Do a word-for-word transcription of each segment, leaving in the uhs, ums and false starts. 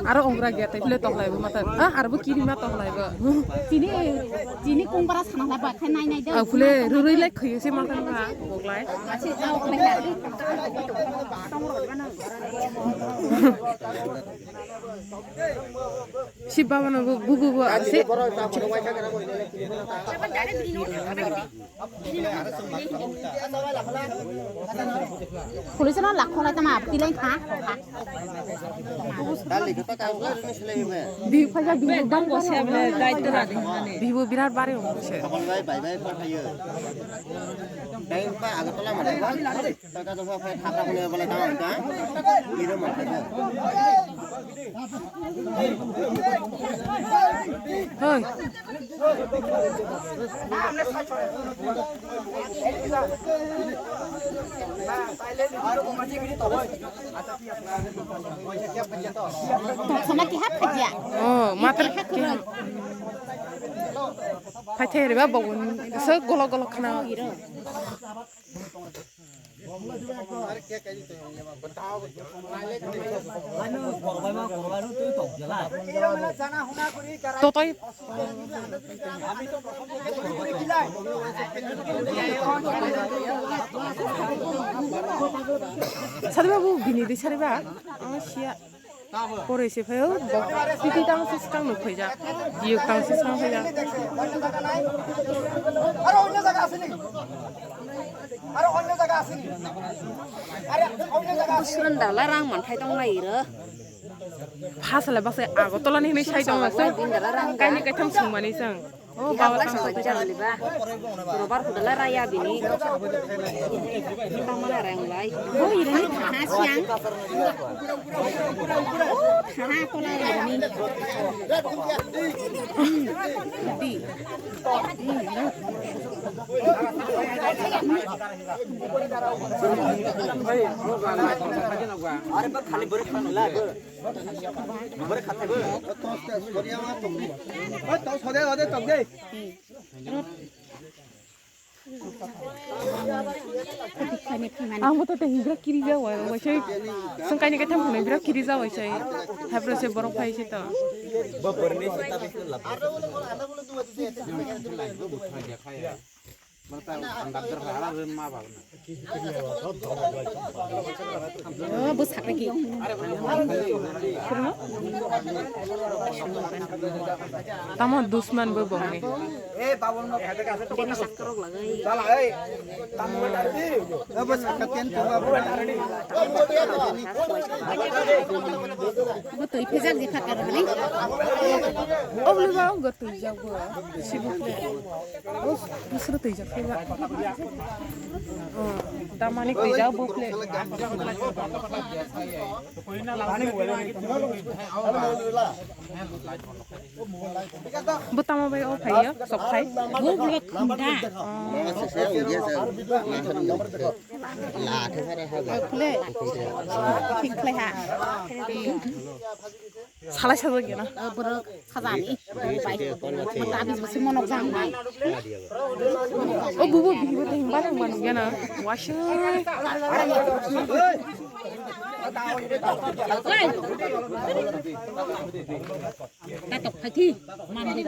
Aro ongra gate le toklai bo mata. Ah, aro bo kiri ma toklai bo. Chini, chini kung bara sana la ba khai nai nai de. Au phule rurui lai khoi se ma kan ba boklai. Asi au khai ha. Si baba no bu bu bu asi. Police no lakho lai tama, tilai kha. Dali kata kau lah ini selai me. Di phaja di. Bibo birat bare ong se. Abang bai bai bai pa thayo. Dai pa Agartala mana? Taka to pa thapra kone bole ta ta. Iro mana? Hoi. Sama ki hap khaja. Oh, matar ki. Phai thai riba bogun se golo golo khana. Totoi. Sariba bu bini di sariba. Ang sia. Pore se phaio, bo titi tang se skang nuk phaijak. Jiyuk tang se skang phaijak. Aro onyo jaga asini. Aro onyo jaga asini. Aro onyo jaga asini. Busran dala rang manthai tong lai ro. Phasala baksa Agartala ni hinwi sai tong. Kaini kaitham sungmani chwng. Oh, baba tang. Robar hudala raya bini. Tamana rang lai. Oh, iri ni thaha siang. Thaha kola rani. Di. Are ba khali bori khana la. Bori khana. Ang bo to tei birat kiri ja wai, wai sai. Sengkaini kaitham hwnwi birat kiri ja wai sai. Hapro se borok phai se to. Oh, bwsak lagi. Tamo dusman bo bongni. Bini sakkorok lagai. Bo twi phejak je phatar hwnwi. Obwlaiba wng twi jak bo. Sibuk le. Bus-, busru twijak khe ba. Oh, tamani twijak buk le. Bo tamo bai o phaiyo, sok phai. Buk le khunda. Oh. Buk le. Thik khlai ha. Salai sajak ya na. Borok sajani. Bai. Mata abis bisi monok jang bai. O bubu bihibo teng barang manuk ya na. Washa. Tatok phathi. Mandi.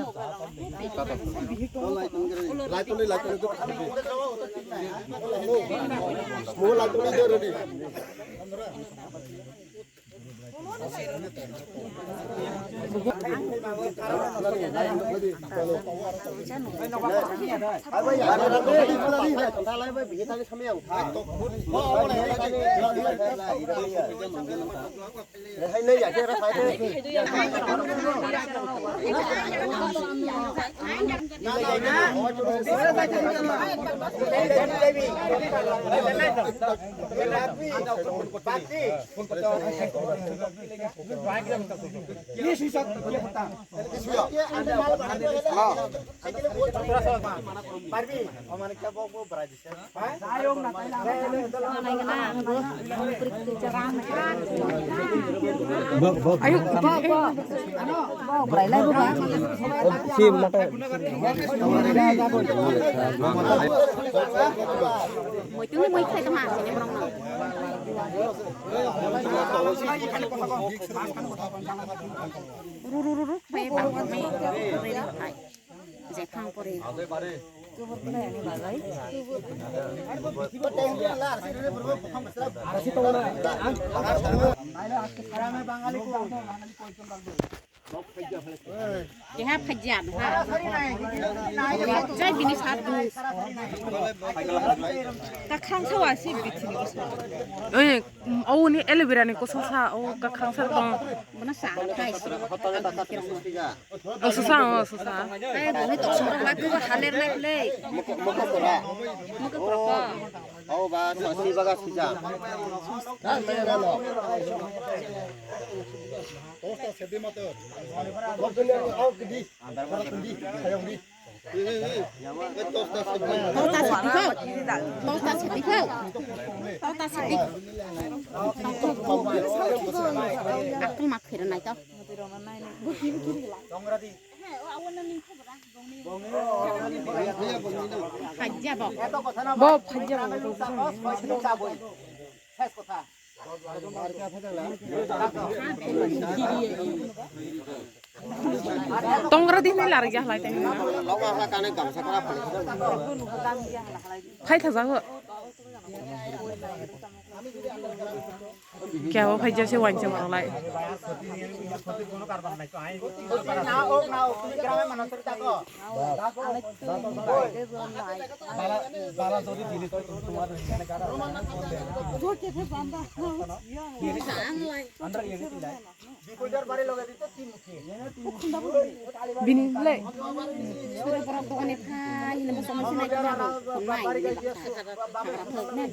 Ayo, bo, bo. Si mata. Moi tungni moi khai tama sini borok no. Ru ru ru ru. Pai bang mai. Ru ru ru. Jephang pore. Keha phajia ha. Jai bini sat du. Kakhang sawa si bithini. Oi, o ni aloe vera ni kososa, o kakhang sa tong. Bana sa khai. O susa, o susa. Ai, bo ni tok sumrok ba ko haler nai le. Muka pura. Muka pura ko. O ba, sasi baga sija. Tosta sedi mato. Tosta sedi, sayang di. Tosta sedi ko. Tosta sedi ko. Tosta sedi. Aku mak kira nai to. Tongra di. Phajia bo. Bo phajia bo. Tongra di nai lar ya halai teng. Phai tha jago. Kya bo phai jase wainsa borok lai. Bini le. Sura borok dogani phai hino bosong bosong nai.